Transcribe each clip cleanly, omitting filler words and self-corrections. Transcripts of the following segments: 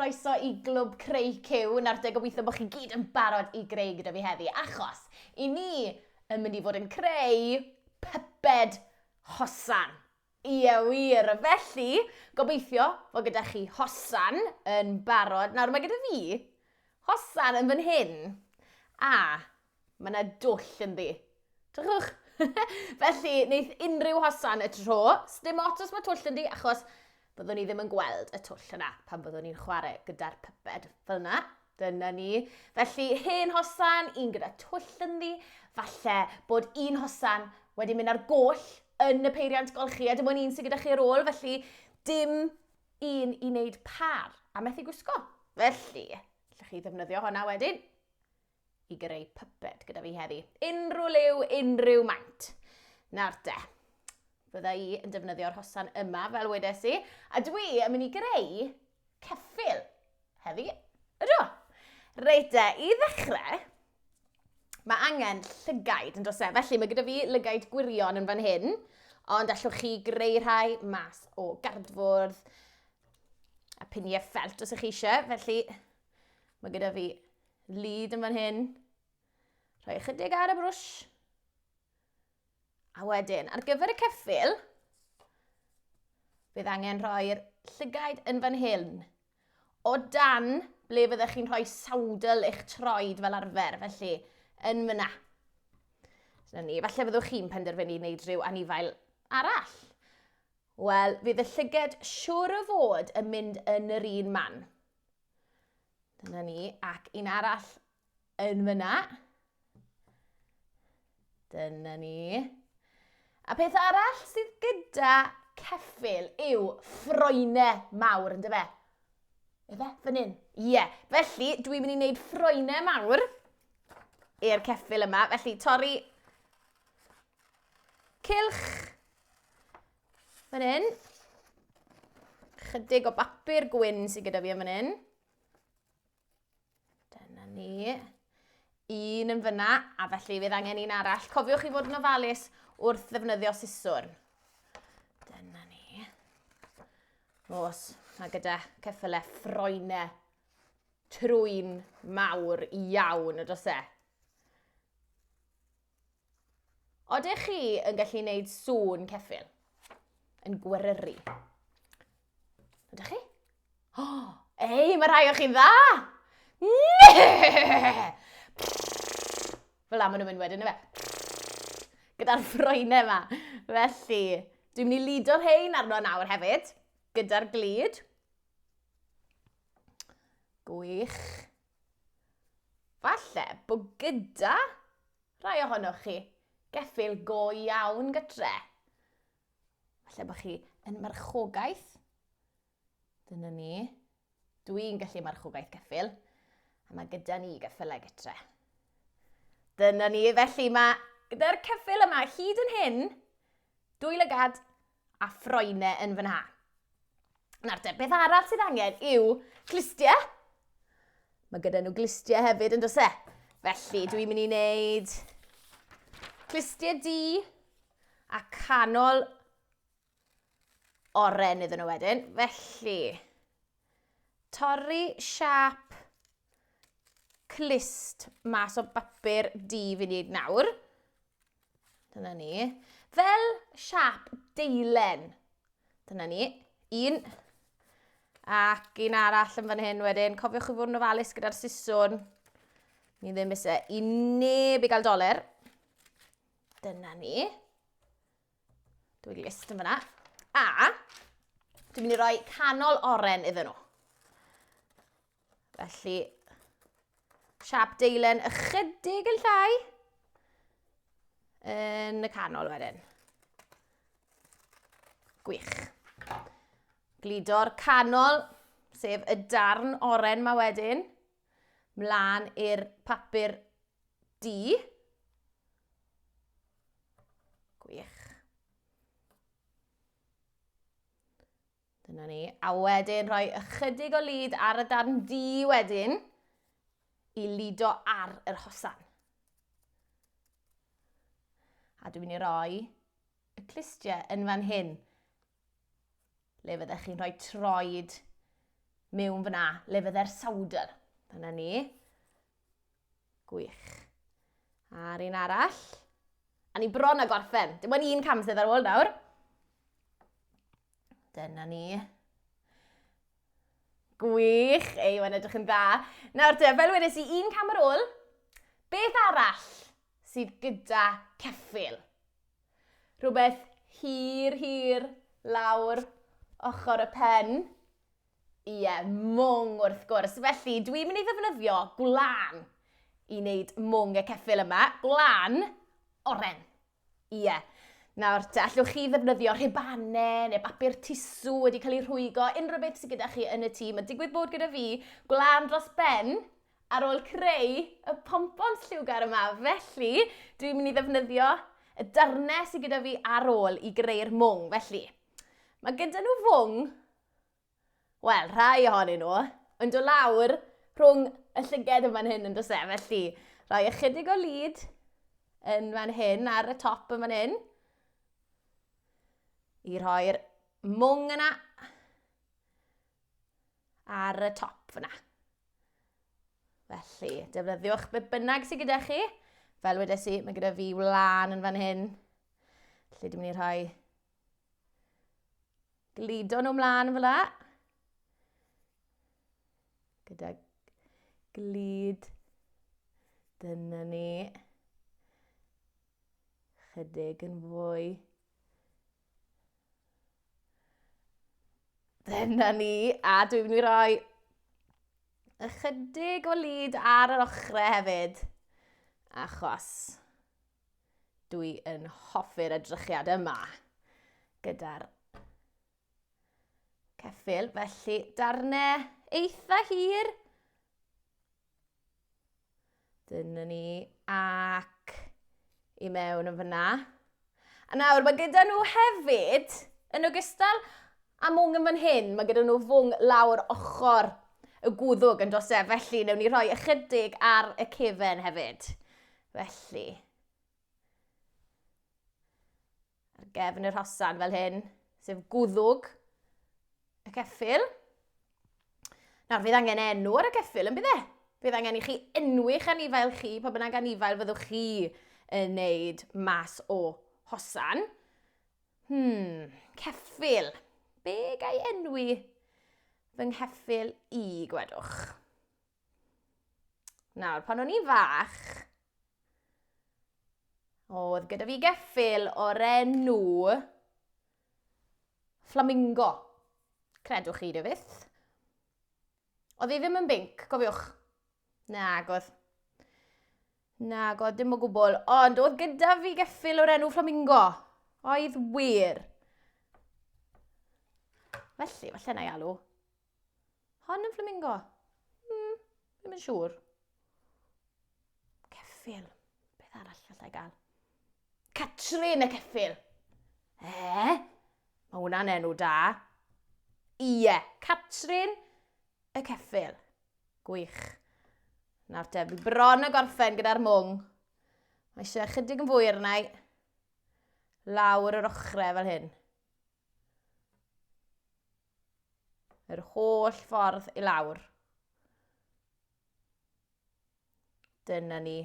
croeso i Glwb Creu Cyw. Nawr te, gobeithio bod chi gyd yn barod i greu gyda fi heddi, achos i ni yn mynd i fod yn creu pyped hosan. Ie wir, felly gobeithio fod gyda chi hosan yn barod. Nawr mae gyda fi hosan yn fan hyn, a Mae yna dwll ynddi. Drychwch! Felly, wneith unrhyw hosan y tro. Sdim ots os mae twll ynddi, achos byddwn ni ddim yn gweld y twll yna pan byddwn ni'n chwarae gyda'r pyped fel yna. Dyna ni. Felly, hen hosan, un gyda twll ynddi. Falle bod un hosan wedi mynd ar goll yn y peiriant golchi a dim ond un sydd gyda chi ar ôl, felly dim un i wneud par a methu gwisgo. Felly, allwch chi ddefnyddio hwnna wedyn i greu puppet gyda fi heddi. Unrhyw liw, unrhyw maint. Nawr te, fydda i yn defnyddio'r hosan yma, fel wedes i, a dwi yn mynd i greu ceffyl heddi. Ydw. Reit te, i ddechrau, mae angen llygaid yn does e. Felly mae gyda fi lygaid gwirion yn fan hyn, ond allwch chi greu rhai mas o gardfwrdd a piniau ffelt os ych chi eisiau. Felly mae gyda fi Lid yn fan hyn. Rhoi ychydig ar y brwsh. A wedyn, ar gyfer y ceffyl, bydd angen rhoi'r llygaid yn fan hyn. O dan ble fyddech chi'n rhoi sawdl eich troed fel arfer, felly yn fyna. Dyna ni, falle fyddwch chi'n penderfynu wneud rhyw anifail arall. Wel, fydd y llyged siwr o fod yn mynd yn yr un man. Dyna ni, ac un arall yn fyna. Dyna ni. A peth arall sydd gyda ceffyl yw ffroenau mawr, ynddo fe? Efe, fan hyn. Ie, yeah. Felly dwi'n mynd i wneud ffroenau mawr i'r ceffyl yma. Felly torri cylch Fan hyn. Chydig o bapur gwyn sydd gyda fi yn fan hyn. Dyna ni. Un yn fyna, a felly fydd angen un arall. Cofiwch i fod yn ofalus wrth ddefnyddio siswrn. Dyna ni. Os, mae gyda ceffylau ffroenau trwyn mawr iawn, ydych e? Odych chi yn gallu gwneud sŵn ceffyl? Yn gweryru? Ydych chi? Oh, ei, mae rhai o chi'n dda! Fel la maen nhw'n mynd wedyn, yfe? Gyda'r ffroenau yma. Felly, dwi'n mynd i lido'r rhein arno nawr hefyd, gyda'r glud. Gwych. Falle bod gyda rhai ohonoch chi geffyl go iawn gytre. Falle bod chi yn marchogaeth. Dyna ni. Dwi'n gallu marchogaeth geffyl. A mae gyda ni geffylau gytre. Dyna ni. Felly mae gyda'r ceffyl yma hyd yn hyn, dwy lygad a ffroenau yn fy nha. Nawr te, beth arall sydd angen yw clustiau. Mae gyda nhw glustiau hefyd yn does e? Felly, dwi'n mynd i wneud clustiau du a canol oren iddyn nhw wedyn. Felly, torri siap clust mas o bapur du fi'n wneud nawr. Dyna ni. Fel siap deilen. Dyna ni. Un. Ac un arall yn fan hyn wedyn. Cofiwch chi fod yn ofalus gyda'r siswrn. Ni ddim eisiau i neb i gael doler. Dyna ni. Dwi'n list yn fyna. A dwi'n mynd i roi canol oren iddyn nhw. Felly, siap deilen ychydig yn llai yn y canol wedyn. Gwych. Gludo'r canol, sef y darn oren ma wedyn, mlaen i'r papur du. Gwych. Dyna ni. A wedyn rhoi ychydig o lid ar y darn du wedyn i lido ar yr hosan. A dwi'n mynd i roi y clustiau yn fan hyn. Le fyddech chi'n rhoi troed mewn fyna, le fydde'r sawdl. Dyna ni. Gwych. A'r un arall. A ni bron a gorffen. Dim ond un cam sydd ar ôl nawr. Dyna ni. Gwych. Ei, mae'n edrych yn dda. Nawr te, fel wedes i, un cam ar ôl. Beth arall sydd gyda ceffyl? Rhywbeth hir, hir lawr ochr y pen. Ie, mwng wrth gwrs. Felly, dwi'n mynd i ddefnyddio gwlân i wneud mwng y ceffyl yma. Gwlân oren. Ie. Nawr, te, allwch chi ddefnyddio rhubanau neu bapur tisw wedi cael ei rhwygo, unrhyw beth sydd gyda chi yn y tŷ. Mae'n digwydd bod gyda fi gwlân dros ben ar ôl creu y pompons lliwgar yma. Felly, dwi'n mynd i ddefnyddio y darnau sydd gyda fi ar ôl i greu'r mwng. Felly, mae gyda nhw fwng wel, rhai ohonyn nhw, yn dod lawr rhwng y llyged yn fan hyn yn does e? Felly, rhoi ychydig o lid yn fan hyn, ar y top yn fan hyn, i rhoi'r mwng yna ar y top fyna. Felly, defnyddiwch beth bynnag sydd gyda chi. Fel wedes i, mae gyda fi wlân yn fan hyn. Felly, dwi'n mynd i rhoi Gludo nhw mlaen fel la. Gyda glud. Dyna ni. Chydig yn fwy. Dyna ni. A dwi'n mynd i roi ychydig o lid ar yr ochrau hefyd. Achos Dwi yn hoffi'r edrychiad yma gyda'r ceffyl. Felly, darnau eitha hir. Dyna ni. Ac i mewn yn fyna. A nawr, mae gyda nhw hefyd, yn ogystal â mwng yn fan hyn, mae gyda nhw fwng lawr ochr y gwddwg yn dos e. Felly, newn ni rhoi ychydig ar y cefen hefyd. Felly, ar gefn yr hosan fel hyn, sef gwddwg y ceffyl. Nawr, fydd angen enw ar y ceffyl, yn bydd e? Fydd angen i chi enwi'ch anifail chi, pa bynnag anifail fyddwch chi yn neud mas o hosan. Ceffyl. Be ga i enwi fy ngheffyl i, gwedwch? Nawr, pan o'n i'n fach, oedd gyda fi geffyl o'r enw Flamingo. Credwch chi neu fyth. Oedd hi ddim yn binc, cofiwch. Nag oedd. Nag oedd, dim o gwbl. Ond oedd gyda fi geffyl o'r enw Flamingo. Oedd wir. Felly, falle na i alw. Hon yn flamingo? Ddim yn siŵr. Ceffyl. Beth arall allai gael? Catrin y ceffyl. E? Mae hwnna'n enw da. Ie, Catrin y ceffyl. Gwych. Nawr te, fi bron a gorffen gyda'r mwng. Mae eisiau ychydig yn fwy arna i. Lawr yr ochrau fel hyn. Yr holl ffordd i lawr. Dyna ni.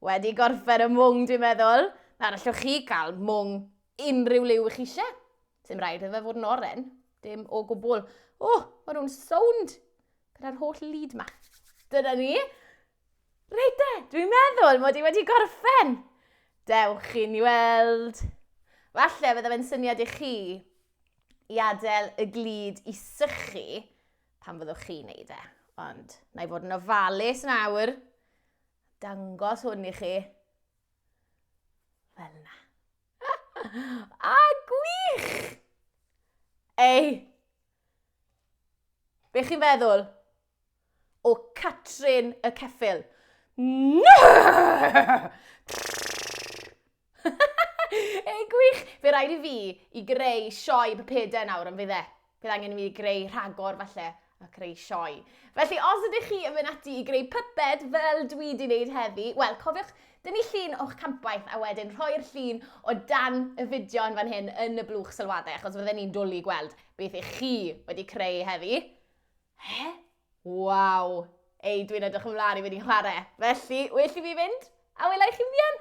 Wedi gorffen y mwng, dwi'n meddwl. Nawr, allwch chi gael mwng unrhyw liw i chi eisiau. Sim rhaid iddo fe fod yn oren. Dim o gwbl. O, oh, maen nhw'n sownd gyda'r holl lid ma. Dyna ni. Reit de, dwi'n meddwl mod i wedi gorffen. Dewch i ni weld. Falle fydde fe'n syniad i chi i adael y glud i sychu pan fyddwch chi'n neud e. Ond na i fod yn ofalus nawr. Dangos hwn i chi. Fel yna. A gwych! Ei! Be chi'n feddwl? o Catrin y ceffyl. Ei, gwych! Fe rhaid i fi i greu sioe pypedau nawr yn fydd e. Bydd angen i mi greu rhagor falle a creu sioe. Felly, os ydych chi yn mynd ati i greu pyped fel dwi wedi wneud heddi, wel, cofiwch dynnu llun o'ch campwaith a wedyn rhoi'r llun o dan y fideo yn fan hyn yn y blwch sylwadau, achos fydden ni'n dwlu gweld beth ych chi wedi creu heddi. He? Waw! Ei, dwi'n edrych ymlaen i fynd i chwarae. Felly, well i fi fynd, a wela i chi'n fuan.